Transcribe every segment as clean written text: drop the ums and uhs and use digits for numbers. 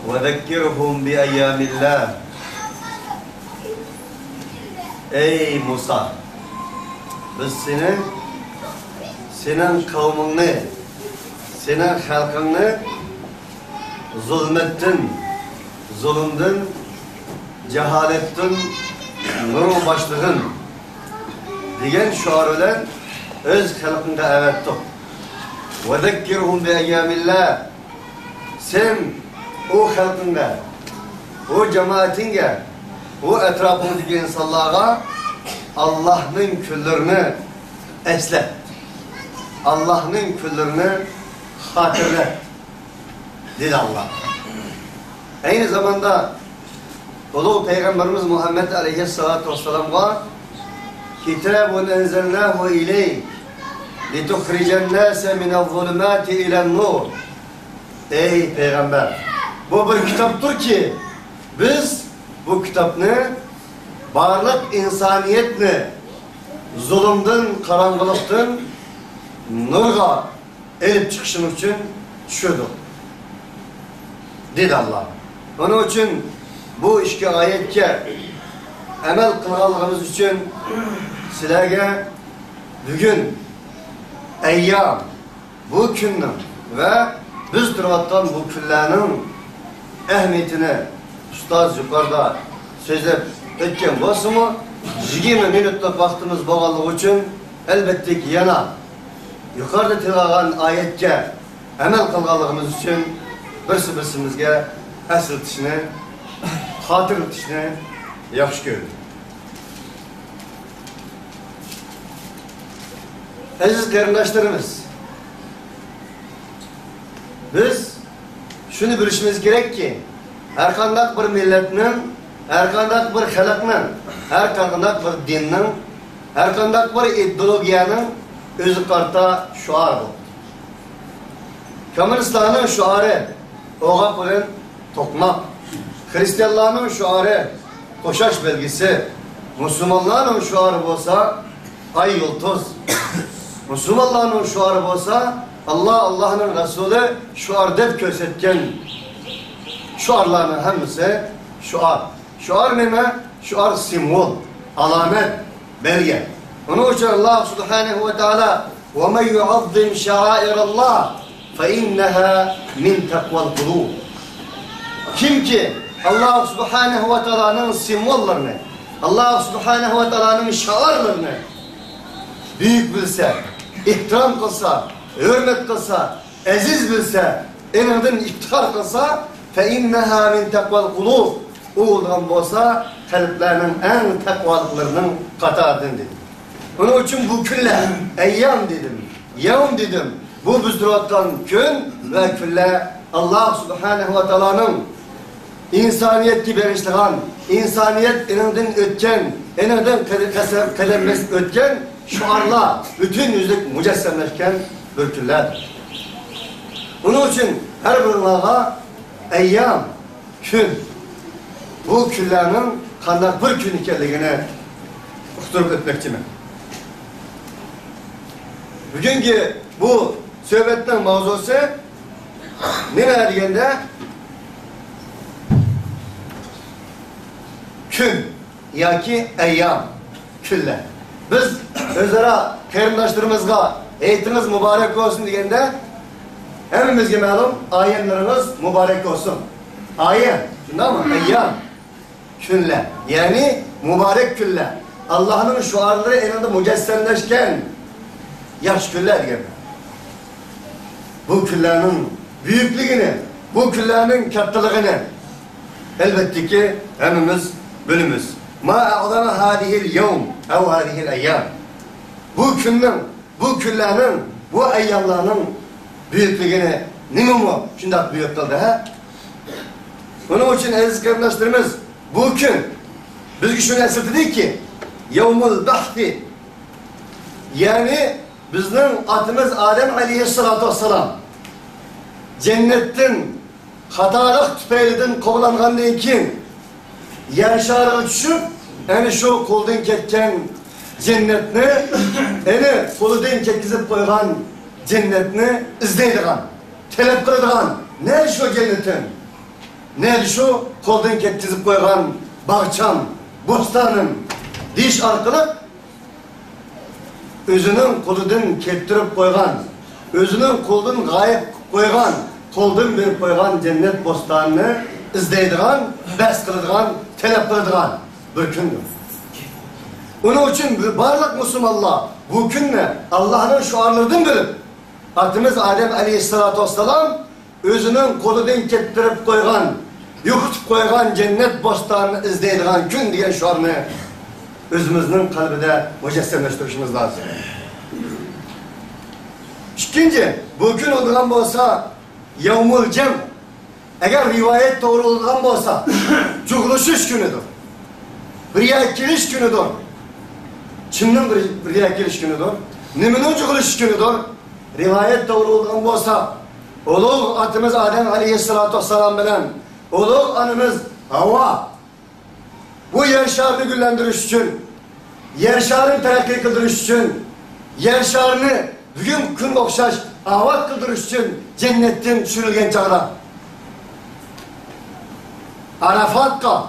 وذكرهم بأيام الله. Ey Musa, biz seni, senin kavmini, senin halkını zulmettin, zulümdün, cehalettin, nuru başlığın degan şuar bilan öz halkınga avatdiq. وذكرهم بأيام الله. Sen o halkınga, o cemaatinga, o etrafındaki insanlara Allah'ın küllerini eslet. Allah'ın küllerini hatırlat. Dedi Allah. Aynı zamanda Ulu Peygamberimiz Muhammed Aleyhisselatü Vesselam'a Kitabun enzelnahu ileyk lituhricen nase minel-zulümati ilen-nur. Ey Peygamber, bu bir kitaptır ki biz bu kitapны barlıq insaniyetni zulümdün, karanlıktan nurga elip çıkışın için düşürdük. Dedi Allah. Onun için bu işki ayetke emel kılganlığımız için sizlerge bugün eyyam bu günün ve biz durvattan bu günlerin ehmiyetini Ustaz yukarıda sözlep ötken bolsa 20 minutluk vaktimiz bolganlığı için elbette ki yana yukarıda tilg'an ayetke emel kılganlığımız için birisi birsimizge esirtishni, hatırlatishni yaxshi ko'rdim. Aziz qarindoshlarimiz, biz şunu bilishimiz kerak ki her qanday bir millatning, her qanday bir xalqning, her qanday bir dinning, her qanday bir ideologiyaning o'zi qarta şuar bu. Komünistlarning şuarı oğa bilan to'qmoq, Hristiyanlarning şuarı qo'shash belgisi, Müslümanlarning şuarı bo'lsa ay yulduz, Müslümanlarning şuarı bo'lsa Allah Allah'ın Resulü şuar deb ko'rsatgan şuarlarning hammasi şuar. Şuar nima? Şuar simvol, alamet, belge. Onun için Allah Subhanahu ve Teala وَمَنْ يُعَظِّمْ شَعَائِرَ اللّٰهِ فَاِنَّهَا مِنْ تَقْوَى الْقُلُوبِ. Kim ki Allah Subhanahu ve Teala'nın simvollarını, Allah Subhanahu ve Teala'nın şiarlarını büyük bilse, ihtiram kılsa, hürmet kılsa, aziz bilse, eniden iftihar kılsa فَاِنَّهَا مِنْ تَقْوَى الْقُلُوبِ. O olgan bolsa kalplerinin en takvalıklarının katarından dedim. Onun için bu külle, eyyam dedim, yevm dedim. Bu biz durvatgan gün ve külle Allah Subhanahu ve Teala'nın insaniyetki berişliğen, insaniyet eniden ötken, eniden kademles ötken şuarla bütün yüzlük mücessemleşken bir küllerdir. Onun için her bir Allah'a eyyam, gün, bu küllerinin kandak bir gün ekanligini uqtirib o'tmoqchiman. Bugünkü bu söhbetning mavzusi nima deganda kun yoki eyyam, kunlar. Biz o'zaro qarindoshlarimizga hayitimiz muborak bo'lsin deganda hemmimizga ma'lum ayinlarimiz mübarek olsun. Ayın, shundaymi? Eyyam, kunlar. Yani mübarek kunlar. Allah'ın şuarları elinde mücessemleşken yaxshi kunlar degan. Bu kunlarning büyüklüğünü, bu kunlarning kattaligini elbette ki hemmimiz bilimiz. Ma a'zama hadihil yevm ev hadihil eyyam. Bu günün, bu kunlarning, bu eyyamlarning büyüklüğünü nima shundoq buyuk qildi ha? Bunun için aziz qarindoshlarimiz, bu kun bizga shuni eslatdiki, yevmul bahti, yani bizning atimiz Adem aleyhissalatu vesselam cennettin xatolik tufaylidan qovlangandan keyin yer shariga tushib, ana shu qo'ldan ketgan cennetni, ana qo'lidan ketkizib qo'ygan cennetni izlaydigan, talab qiladigan ne shu cennetin? Ne şu qo'ldan ketkizib qo'ygan bog'cham, bo'stonim deyish orqali o'zining qo'lidan kettirib qo'ygan, o'zining qo'lidan g'oyib qo'ygan, qo'ldan berib qo'ygan jannat bo'stonini izlaydigan, bahs qiladigan, talab qiladigan bir kundir. Onun için barliq musulmonlar bu kunni Allohning şuarlaridan bilib, atimiz Adem aleyhissalatu vesselam o'zining qo'lidan kettirib qo'ygan, yo'qitib qo'ygan jannat bo'stonini izlaydigan kun degan şuarni o'zimizning qalbida mujassamlashtirishimiz lozim. İkinci, bu kun bo'lgan bo'lsa yevmul cem, eğer rivayet doğru olgan bo'lsa, cug'ulishish kunidir. Birga kelish kunidir. Kimning birga kelish kunidir? Nimaning cug'ulishish kunidir? Rivayet doğru olgan bo'lsa, ulug' atimiz Adem aleyhissalatu vesselam bilan ulug' animiz Havva bu yer şarını güllendiriş için, yer şarını terakki kıldırış için, yer şarını bugün kun o'xshash avat kıldırış için cennetten düşürülgen çağda Arafat'ka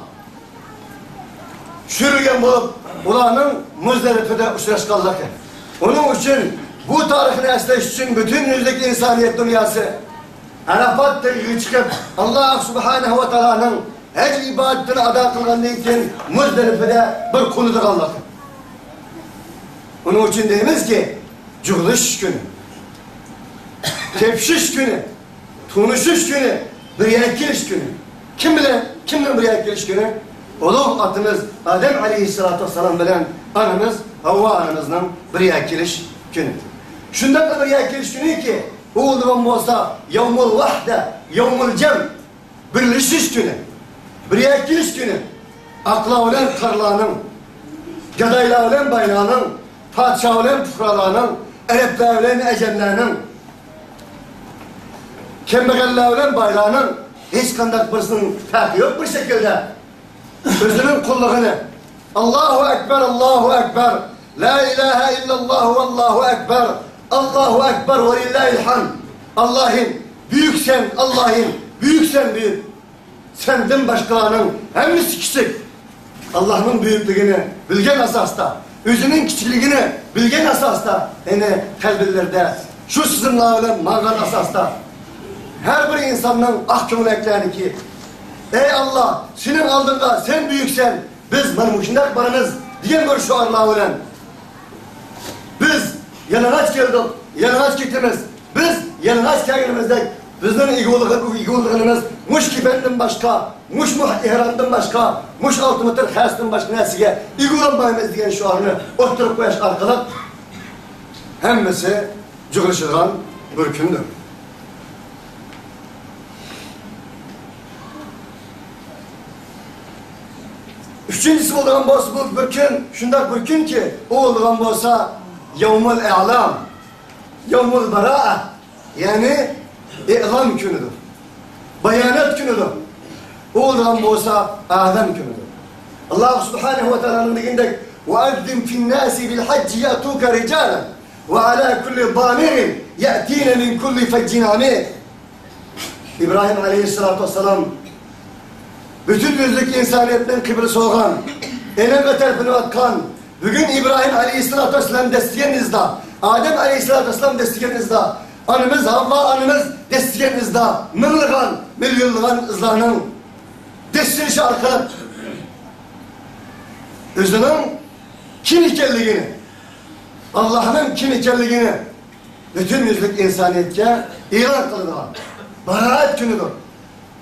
düşürülgen bulup ularning Muzdelife'de uçraşkanlığı. Onun için bu tarihini esleş için bütün yüzdeki insaniyet dünyası Arafat tegiga çıkıp Allah Subhanahu ve Teala'nın hec ibadetini ada qilgandan keyin Muzdelife'de bir konudur. Onun için deymiz ki cug'ulish günü, tepşiş günü, tunuşuş günü, birga kelish günü. Kim bilen, kimden birga kelish günü? Ulug' atimiz Adem aleyhissalatu vesselam bilan anamiz Havva anamizning birga kelish günü. Shundan da birga kelish günü ki, u bo'lgan bo'lsa yevmul vahda, yevmul cem, birleşiş günü, birga kelish günü. Aqla bilan qarlarning, gadaylar bilan baylarning, padişah bilan fuqarolarning, arablar bilan ajamlarning, kambag'allar bilan baylarning hech qanday birisinin farqi yo'q bir şekilde. Özünün kulluğunu Allahu Ekber, Allahu Ekber, La ilahe illallah ve Allahu Ekber, Allahu Ekber ve lillahil hamd. Allah'ım büyük sen, Allah'ım büyük sen büyük. Senden başkalarının hepsi küçük. Allah'ın büyüklüğünü bilgen asasta, özünün küçüklüğünü bilgen asasta, yani kalbilerde şu sızımlarla mangan asasta her bir insanın ah kömleklerini ki ey Allah, senin aldığında sen büyüksen, biz marmuşindak barımız diyen bir şuarla ölen. Biz yalanaç geldik, yalanaç gitimiz. Biz yalanaç geldiğimizde bizden igolluğumuz muş kifenden başka, muş muh ihramdan başka, muş 6 metre hasdan başka nesiye igolanmayımız diyen şuarını oturup koyaş arkalık hemmesi cug'ulishgan bir gündür. Üçüncüsü bo'lgan bo'lsa bu bir kun, shundoq bir kun ki, u bo'lgan bo'lsa yevmul i'lam, yevmul baraa, ya'ni i'lam kunidir. Bayonot kunidir. U bo'lgan bo'lsa Adam kunidir. Allah subhanahu va taoloning degandek: "Va azzim fin-nasi bil hajji ya'tuka rijalan va ala kulli damirin ya'tina min kulli fajjin amiq." İbrahim aleyhissalatu vesselam bütün yüzlük insaniyetten kıbrıs olgan, elem tarafını atkan, bugün İbrahim aleyhissalatü vesselam desteğinizde, Adem aleyhissalatü vesselam desteğinizde, anımız Havva anımız desteğinizde, mınlıgan, milyonlugan ızlarının destinişi arkalıp, özünün kim ikenliğini, Allah'ın kim ikenliğini bütün yüzlük insaniyetke ilan kıldılar. Baraat günüdür,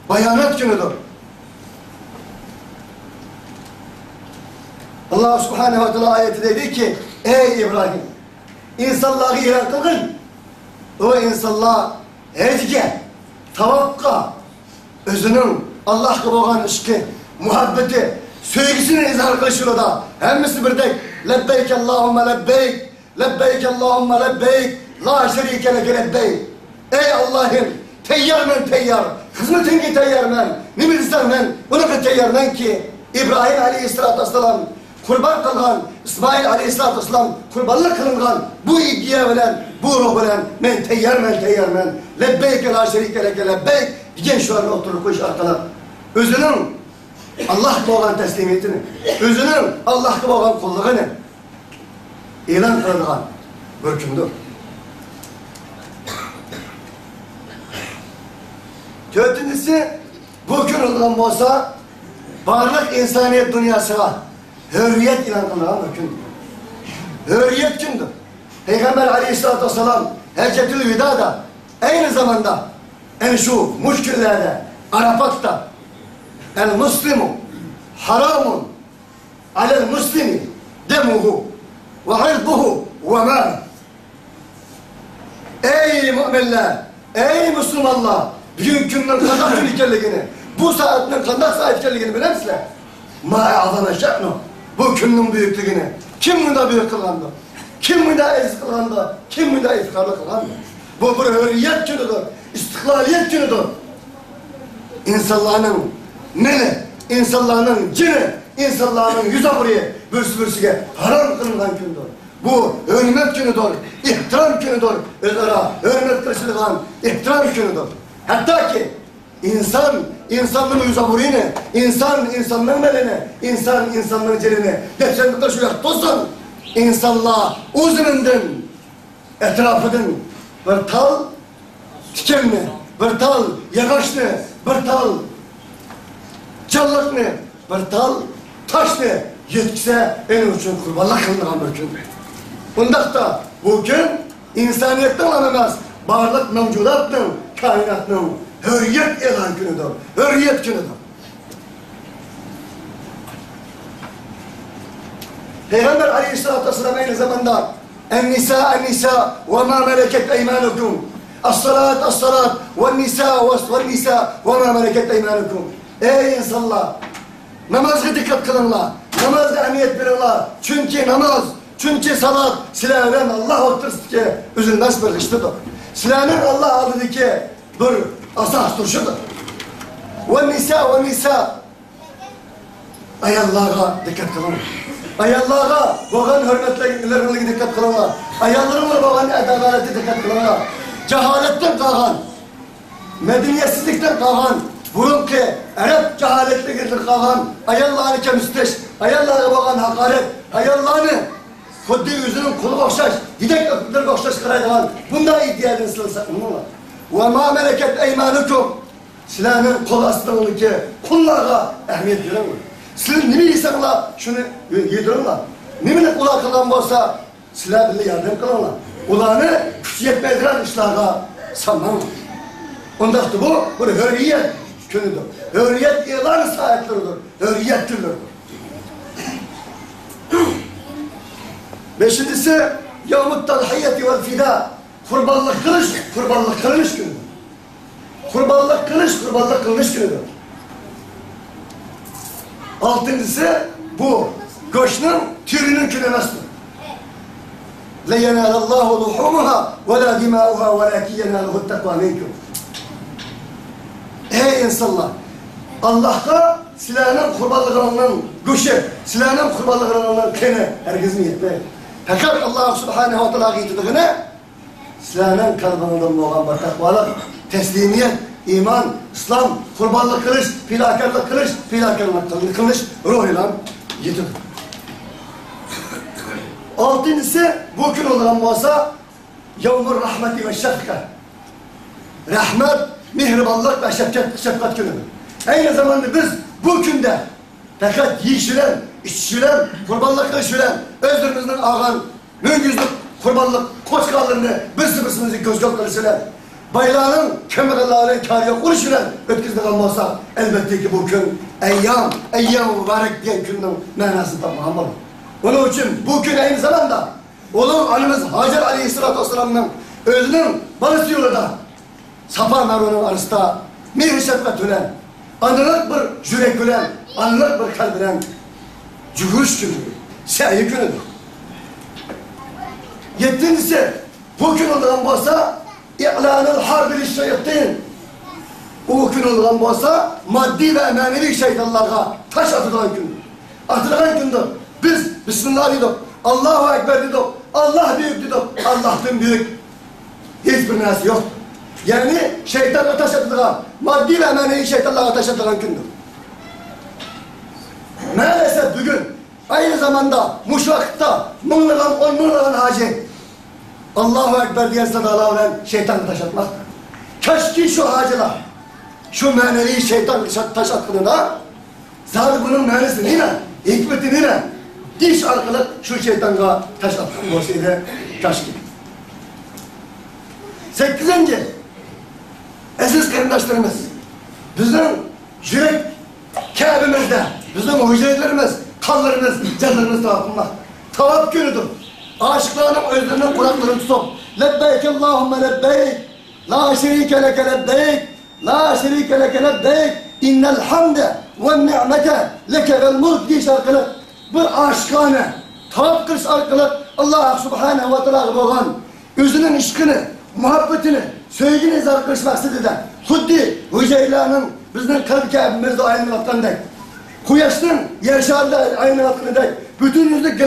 bayanat günüdür. Allah Subhanahu ve Teala ayeti dedi ki, ey İbrahim, insanlığı ilan kılgın, o insanlar hecge, tavakka, özünün Allah'a olan ışkı, muhabbeti, sevgisini izhar kılışıyor da, hemmisi bir tek, lebbeyk Allahümme lebbeyk, lebbeyk Allahümme lebbeyk, la şerike leke lebbeyk. Ey Allah'ım, teyyar men teyyar, hizmetinki teyyar men, nimizden men, bunu teyyar men ki, İbrahim aleyhissalatü vesselam kurban kılgan, İsmail aleyhissalatü vesselam kurbanlık kılıngan bu iddia bilen, bu ruh bilen men teyyar men teyyar men, lebbeyke la şerike leke lebbeyk diyen şu an oturup koş arkalar. Özünün Allah'a olan teslimiyetini, özünün Allah'a olan kulluğunu ilan kıldıgan bir gündür. Dördüncüsü, bu gün olgan bolsa, barlıq insaniyet dünyasına hürriyet ilan kıldıgan bir gündür. Hürriyet gündür. Peygamber aleyhissalatü vesselam Hecetül Vida'da aynı zamanda en şu müşkillerde Arafat'ta el muslimu haramun alel muslimi demuhu ve irduhu ve mal. Ey müminler, ey Müslümanlar, bugün günün kandak ülkeligini, bu saatin kandak saat ülkeligini bilir misiniz? Ma a'zama şe'nu, bu günün büyüklüğünü kim bunda büyük kılgandı? Kim bunda aziz kılgandı? Kim bunda iftiharlı kılgandı? Bu bir hürriyet günüdür, istiklaliyet günüdür. İnsanların meli, insanların cini, insanların yüz buraya, bürsü bürsüge haram kılıngan gündür. Bu hürmet günüdür, ihtiram günüdür. Özara hürmet kılışılan ihtiram günüdür. Hatta ki insan, insanlığın yüz burayını, insan, insanlığın melini, insan, insanlığın cinini, depsenlikte şu yaktosun, insanlığa uzunundun, etrafıdın bir tal tikenli, bir tal yağaçlı, bir tal canlıklı, bir tal taşlı yetkise en üçün kurbanlık kılıngan bir gündür. Bundaq da bu gün insaniyetten anlamaz, barlıq mevcudatın, kainatın hürriyet elan günüdür, hürriyet günüdür. Peygamber aleyhissalatü vesselam aynı zamanda En-nisa, en-nisa ve ma meleket eymanukum. Es-salat, es-salat ve-nisa, ve-nisa ve ma meleket eymanukum. Ey insanlar! Namazga dikkat kılınlar, namazga ehemmiyet verinler. Çünkü namaz, çünkü salat silahın Allah ortasındaki ki üzülmez bir hıştıdır. Silahın Allah adındaki bir asas duruşudur. Ve-nisa, ve-nisa. Ayallara dikkat kılın. Ayallara boğan hürmetlerine dikkat kılınlar. Ayallarına boğan adalete dikkat kılınlar. Cehaletten kalkan, medeniyetsizlikten kalkan, burunki Arap cehaletliginden kalkan, ayallarını kemsitiş, ayallara boğan hakaret, ayallarını xuddi yüzünün kulu okşaş, gidek öpüdür okşaş kıraydıgan, bunda ihtiyacını sılsakınlar. Ve ma meleket eymanukum, silahının kol astındaki kullara ehemmiyet verin. Sizin nimi yiysenler, şunu yedirinler. Nimini kula kılan bolsa, sizler bile yardım kılınlar. Ulanı güç yetmeydiren işlerge sanmam. Ondaqda bu bir hürriyet günüdür. Hürriyet ilan saatleridir. Hürriyet günüdür. Beşincisi, yevmut talhiyeti vel fida. Kurbanlık kılış, kurbanlık kılınış günüdür. Kurbanlık kılış, kurbanlık kılınış günüdür. Altıncısı bu, göçünün türünün külemesidir. لَيَنَالَ اللّٰهُ لُحُومُهَا وَلَا دِمَاؤُهَا وَلَاكِنْ يَنَالُهُ التَّقْوَى مِنْكُمْ. Ey insanlar! Allah'a silahının kurbanlıklarının gücü, silahının kurbanlıklarının keni herkesin yetmeydi. Fakat Allah Subhanahu ve Teala yettiğine silahının kalbinin olan bir takvalık, teslimiyet, iman, İslam, kurbanlık kılış, filakarlık kılış, filakarlık kılış ruhuyla yetir. Altıncısı, bugün olan olsa yevmur rahmeti ve şefkat. Rahmet, mihribanlık ve şefkat günüdür. Aynı zamanda biz bu günde fakat yiyişilen, içişilen, kurbanlık kılışılan, özlerimizden ağan, müngüzlük, kurbanlık koçkalarını birisi-birisimizi göz göz kılışılan, bayrağının kömürlerinin kâriye kuruşuyla ötküzde kalmazsa elbette ki bu gün eyyam, eyyam mübarek diyen günün manasını tapmalı. Onun için bu gün aynı zamanda oğlum anımız Hacer Aleyhisselatü Vesselam'ın özünün barış yolunda Safa Merve'nin arasında mihri şefkat ölen, anılık bir yürek ölen, anılık bir kalp ölen cühüş günüdür, seyi günüdür. Yedincisi, bu gün olan bolsa İ'lanul harbi lişşeytan. O gün olan bolsa maddi ve manevi şeytanlara taş atılan gündür. Atılan gündür. Biz Bismillah dedik, Allahu Ekber dedik, Allah büyük dedik, Allah'tan büyük hiçbir nesi yok. Yani şeytana taş atılan, maddi ve manevi şeytanlara taş atılan gündür. Maalesef bugün aynı zamanda muşvakta mınlagan on mınlagan hacı Allahu Ekber diyen sadalarla şeytan taş atmakta. Keşke şu hacılar şu manevi şeytan taş attığına zaten bunun manisi nine, hikmeti nine diş arkalı şu şeytana taş atkan olsaydı keşke. 8. Aziz kardeşlerimiz, bizim yürek Kabe'mizde, bizim hücrelerimiz, kanlarımız, canlarımız tavaf Tavaf günüdür. Aşıklarının özlerinin kulaklarını tutup lebbeyk Allahümme lebbeyk, la şerike leke lebbeyk, la şerike leke lebbeyk, innel hamde ve ni'mete leke vel mulk diye şarkılık bir aşıkane tavaf kılıç arkalık Allah Subhanahu ve Teala olan özünün işkini, muhabbetini, sevgini izah kılıç maksadıyla Huddi hücreylerinin bizden kalp Kabe'mizde aydınlatkandık. Kuyaşın yer şarında aydınlatkandık. Bütün yüzlük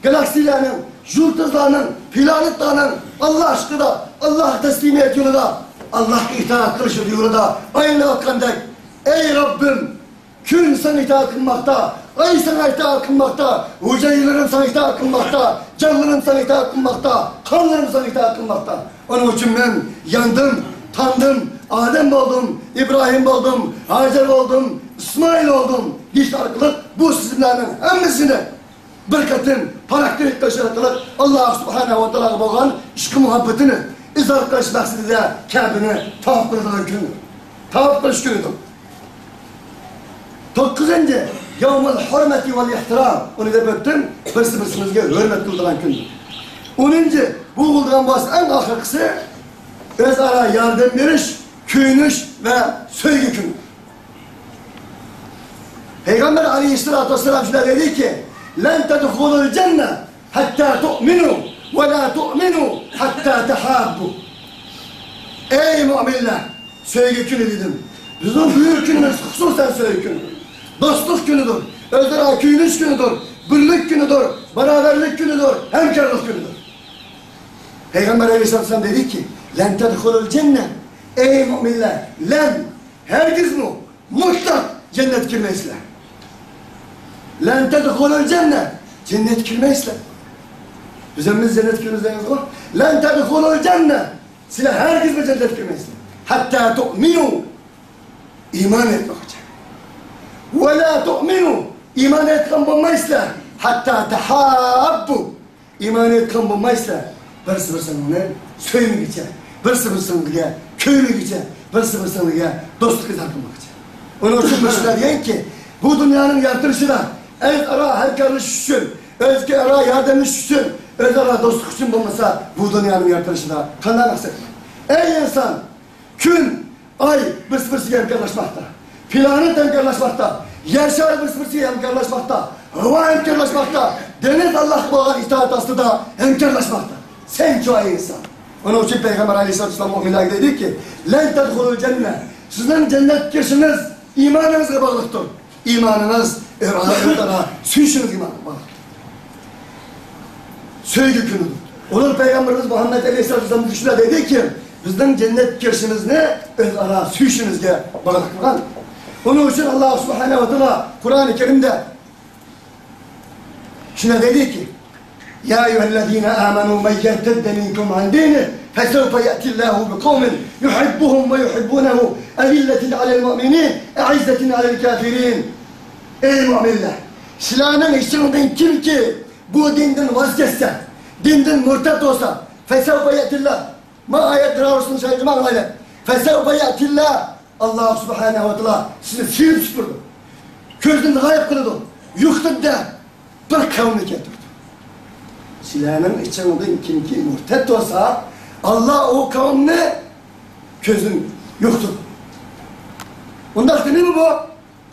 galaksilerinin, yıldızlarının, planetlerinin Allah aşkına, Allah teslimiyet yolunda, Allah itaat kılışı yolunda aydınlatkandık. Ey Rabbim, kün sana itaat kılmakta, ay sana itaat kılmakta, hücrelerim sana itaat kılmakta, canlarım sana itaat kılmakta, kanlarım sana itaat kılmakta. Onun için ben yandım, tandım, Adem oldum, İbrahim oldum, Hacer oldum, İsmail oldum. Diş arkalık bu sizinlerin hepsini bir katın parakterik taşıraklık Allah Subhanahu ve Teala olan işki muhabbetini izah kılıç maksadıyla Kabe'ni tavaf kıldıran gündür. Tavaf kılıç günüdür. 9. Yevmül hürmeti vel ihtiram. Onu da öptüm. Birisi birsimizge hürmet kıldıran gündür. 10. Bu kıldıran bas en ahırkısı öz ara yardım veriş, köyünüş ve söygü günü. Peygamber Aleyhisselatü Vesselam şuna dedi ki لَنْ تَدْخُلُوا الْجَنَّةَ حَتَّى تُؤْمِنُوا وَلَا تُؤْمِنُوا حَتَّى تَحَابُّوا. Ey müminler! Söygü günü dedim. Bizim büyük günümüz hususen söygü günüdür. Dostluk günüdür. Özara köyünüş günüdür. Birlik günüdür. Beraberlik günüdür. Hemkarlık günüdür. Peygamber Aleyhisselatü Vesselam dedi ki لَنْ تَدْخُلُوا الْجَنَّةَ. Ey müminler! Len, herkes mi? Mutlak cennet girmezler. لَنْ تَدْخُلُوا الْجَنَّةَ. Cennet girmezler. Üzerimiz cennet girmezler. لَنْ تَدْخُلُوا الْجَنَّةَ. Size herkes mi cennet girmezler? Hatta tu'minu. İman etmek için. وَلَا تُؤْمِنُوا. İman etken bulmayızlar. Hatta tehabbu. İman etken bulmayızlar. Birisi birisini söylemek için. Birisi birisini köylük için. Birisi birisini dostluk izah kılmak için. Onun için birisiler diyen ki bu dünyanın yaratılışı da öz ara hemkarlık için, özge ara yardımlık için, öz ara dostluk için bulmasa bu dünyanın yaratılışı da kandan maksat. Ey insan! Gün, ay birisi birisiyle hemkarlaşmakta. Planet hemkarlaşmakta. Yer şarı birisi birisiyle hemkarlaşmakta. Hava hemkarlaşmakta. Deniz Allah olan itaat aslı da hemkarlaşmakta. Sen ki ay insan. Onun için Peygamber Aleyhisselatü Vesselam müminler dedi ki لَنْ تَدْخُلُوا الْجَنَّةَ. Sizin cennet girişiniz imanınızla bağlıktır. İmanınız Allah'a suyuşunuz imanına bağlıktır. Söygü günüdür. Onun Peygamberimiz Muhammed Aleyhisselatü Vesselam düşüne dedi ki bizden cennet girişiniz ne? Öz ara suyuşunuzga bağlıktır. Onun için Allah Subhanahu ve Teala Kur'an-ı Kerim'de şuna dedi ki يَا اَيُّهَا الَّذ۪ينَ آمَنُوا مَنْ يَرْتَدَّ مِنْكُمْ عَنْ دِينِهِ فَسَوْفَ يَأْتِ اللّٰهُ بِقَوْمٍ يُحِبُّهُمْ وَيُحِبُّونَهُ اَذِلَّةٍ عَلَى الْمُؤْمِنِينَ اَعِزَّةٍ عَلَى الْكَافِرِينَ. Ey müminler! Silahının içinden kim ki bu dinden vazgeçse, dinden mürted olsa فَسَوْفَ يَأْتِ اللّٰهُ ma ayet ravrusunu şahit ayet فَسَوْفَ يَأْتِ اللّٰهُ. Allah Subhanahu ve Teala sizi silip süpürdü. Gözünü gayip kıldı. Yıktı da bir kavmi getirdi. Silahının içinden kim ki mürted olsa Allah o kavmi gözün yoktur. Ondan sonra ne mi bu?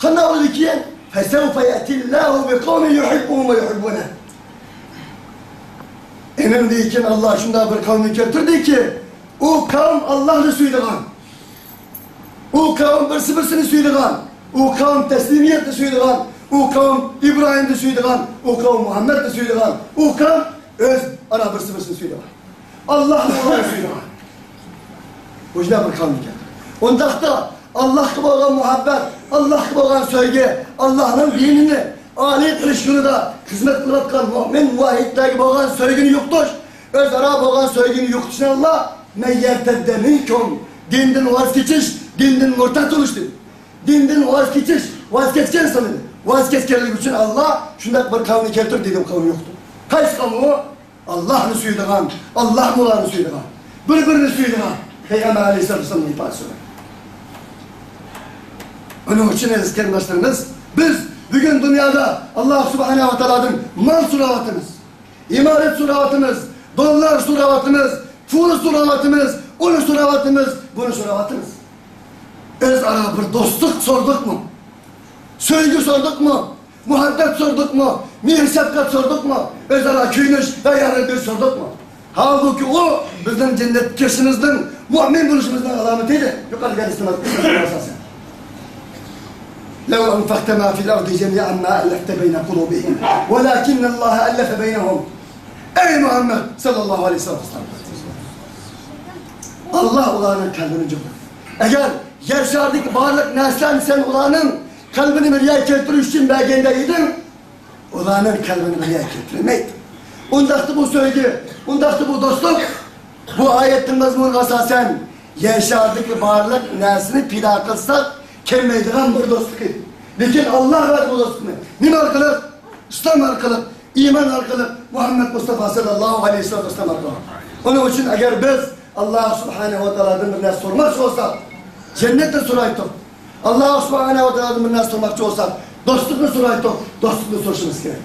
Kanna oldu ki فَسَوْفَ يَأْتِ اللّٰهُ بِقَوْمٍ يُحِبُّهُمْ وَيُحِبُّونَهُ. Emin deyken Allah şunda bir kavmi getirdi ki o kavm Allah'ını suydigan. O kavm birisi birisini suydigan. O kavm teslimiyetni suydigan. O kavm İbrahim'ni suydigan. O kavm Muhammed'ni suydigan. O kavm öz ara birisi birisini suydigan. Allah'ını Allah'ını suydigan. Bu bir kavm getirdi. Ondaqda Allohga bo'lgan muhabbat, Allohga bo'lgan sevgi, Allohning dinini oliy qilish yo'lida xizmat qilayotgan mo'min muvahhidlarga bo'lgan sevgini yo'qotish, o'zaro bo'lgan sevgini yo'qotishni Alloh men yertadda minkum dindan voz kechish, dindan murtad bo'lish dedi. Dindan voz kechish, voz kechgan sanadi. Voz kechganligi uchun Alloh shunday bir qavmni keltirdi degan qavm yo'qdi. Qaysi qavm u? Allohni suydigan, Alloh ularni suydigan, bir-birini suydigan Peygamber Aleyhisselatü Vesselam'ın ifadesi. Onun için aziz kardeşlerimiz, biz bugün dünyada Allah Subhanahu ve Teala'nın mal suravatımız, imaret suravatımız, dolar suravatımız, pul suravatımız, onu suravatımız, bunu suravatımız. Öz ara bir dostluk sorduk mu? Sevgi sorduk mu? Muhabbet sorduk mu? Mihir şefkat sorduk mu? Öz ara kuyunuş ve yarın sorduk mu? Halbuki o bizden cennet kirişimizden, mümin buluşumuzdan alametiydi. Yukarı geliştirmez. لو أنفقت ما في الأرض جميعا ما ألفت بين قلوبهم ولكن الله ألف بينهم. Ey Muhammed sallallahu aleyhi ve sellem. Allah ulanın kalbini cıvır. Eğer yer şardaki varlık neslen sen ulanın kalbini bir yer keltiriş için belgendeydin, ulanın kalbini bir yer keltirmeydi. Undaktı bu sevgi, undaktı bu dostluk. Bu ayetin mazmununa esasen yer şardaki varlık nesini pida kılsak kelmeydigan bir dostluk idi. Lekin Allah verdi bu dostluğunu. Nima orqali? İslam orqali, iman orqali, Muhammed Mustafa sallallahu aleyhi ve sellem orqali. Onun için eğer biz Allah subhanehu ve teala'dan bir narsa sormakçı olsak, cennetni so'raydik. Allah subhanehu ve teala'dan bir narsa sormakçı olsak, dostlukni so'raydik, dostlukni so'rashimiz kerak.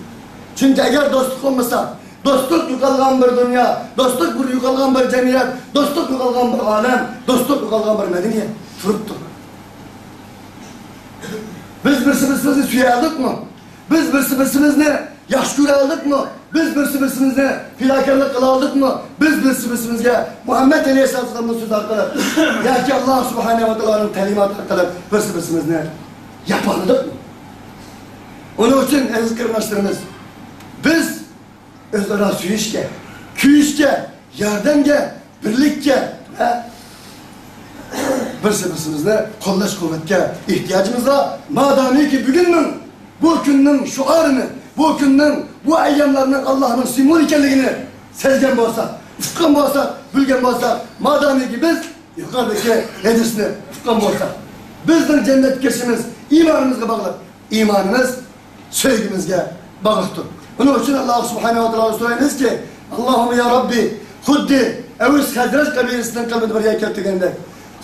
Çünkü eğer dostluk olmasa, dostluk yo'qolgan bir dünya, dostluk bir yo'qolgan bir cemiyet, dostluk yo'qolgan bir alem, dostluk yo'qolgan bir medeniyet turibdi. Biz birsimizni suyaldık mı? Biz birsimizni yaxshi ko'ra oldik mı? Biz birsimizni fidokorlik qila oldik mı? Biz birsimizga Muhammed Aleyhisselam'ın sözü orqali yoki Allah subhanahu va taoloning ta'limoti orqali birsimizni yapoldik mı? Onun için aziz qarindoshlarimiz, biz o'zaro suyishga, kuyishga, yordamga, birlikka va birsimizni qo'llash quvvatga ihtiyojimiz bor. Madamiki bugunning bu kunning şuarını, bu kunning bu ayyamlarning Allohning simvol ekanligini sezgan bo'lsak, uqqan bo'lsak, bilgan bo'lsak, madamiki biz yuqoridagi hadisni uqqan bo'lsak, bizning jannatga kirishimiz iymonimizga bog'liq, iymonimiz sevgimizga bog'liqdir. Buning uchun Alloh subhanahu va taolo so'raymizki, Allohum ya Rabbi, xuddi Evs Hazraj qabilasining qalbini birga keltirgandek,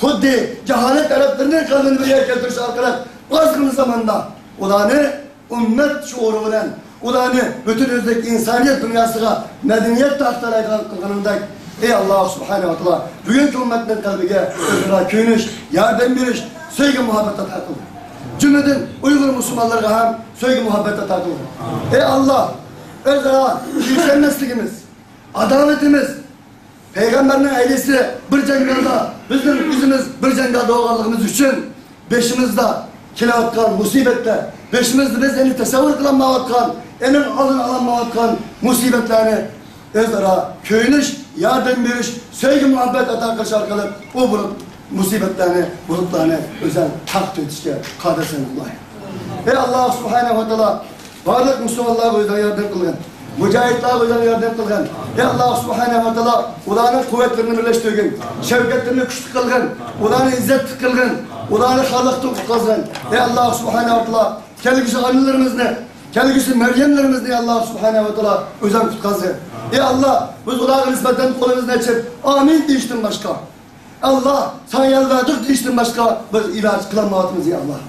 xuddi jaholat arablarning qalbini birga keltirish orqali ozgina zamonda ularni ummat şuuru bilan, ularni bütün o'zbek insoniyat dunyosiga madaniyat taxtalaydigan qilganimdek, ey Alloh subhanahu va taolo, bugungi ummatning qalbiga o'zaro kuyinish, yordam berish, sevgi muhabbat ato qil. Cümleden Uygur musulmonlarga ham sevgi muhabbat ato qil. Ey Alloh, o'zaro yükselmesligimiz, adaletimiz, Peygamberning ailesi bir jangalda, bizning o'zimiz bir jangalda bo'lganligimiz uchun beşimizda kelayotgan musibatlar, beşimizda biz endi tasavvur qilolmayotgan, endi oldini ololmayotgan musibatlarni o'zaro kuyinish, yordam berish, sevgi muhabbat ato qilish orqali u bulut musibatlarni, bulutlarni o'zan taqdir etishga qodirsan Alloh. Ey Alloh subhanahu va taolo, barliq musulmonlarga o'zidan yordam qilgin. Mücahitler o'zini yardım qilgin. Ey Allah subhanahu va taolo, ularning quvvatlarini birlashtirgin, şevketlerini kuchli qilgin, ularni izzatli qilgin, ularni xorliqdan qutqazgin. Ey Allah subhanahu va taolo, kelgusi onalarimizni, kelgusi Meryemlerimizni ey Allah subhanahu va taolo o'zing qutqazgin. Ey Allah, biz ularga nisbatan qo'limizni ochib amin deyishdan boshqa, Allah sana yalvardık deyishdan boshqa biz iloj qilolmayapmiz ey Allah.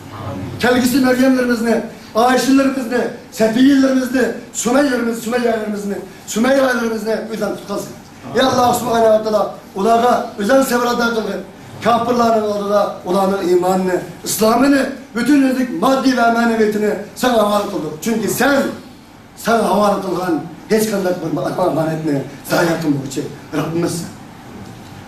Kelgusi Meryemlerimizni, Ayşelerimizni, Sefiylerimizni, Sümeyyelerimizni, Sümeyyelerimizni o'zing qutqazgin. Ey Allah subhanahu va taolo, ularga o'zing sabr ato qilgin. Kafirlarning oldida ularning iymonini, islomini, bütün o'zlik maddiy va ma'naviyatini sana havola qildik. Chunki sen sana havola qilgan hech qanday bir omonatni zayo qilmovchi Robbimizsan.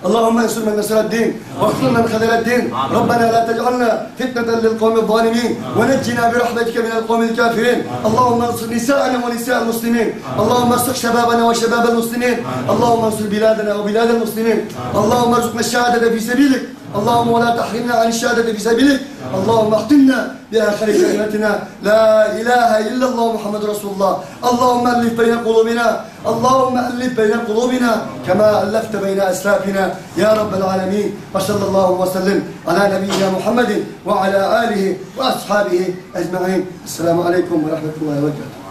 اللهم انصر من نصر الدين واخذل من خذل الدين. ربنا لا تجعلنا فتنة للقوم الظالمين ونجنا برحمتك من القوم الكافرين. اللهم انصر نساءنا ونساء المسلمين. اللهم انصر شبابنا وشباب المسلمين. اللهم انصر بلادنا وبلاد المسلمين. اللهم ارزقنا الشهادة في سبيلك. اللهم ولا تحرمنا عن الشهادة في سبيلك. اللهم اختمنا بآخر كلمتنا لا إله إلا الله محمد رسول الله. اللهم ألف بين قلوبنا، اللهم ألف بين قلوبنا كما ألفت بين أسلافنا يا رب العالمين. وصلى الله وسلم على نبينا محمد وعلى آله وأصحابه أجمعين. السلام عليكم ورحمة الله وبركاته.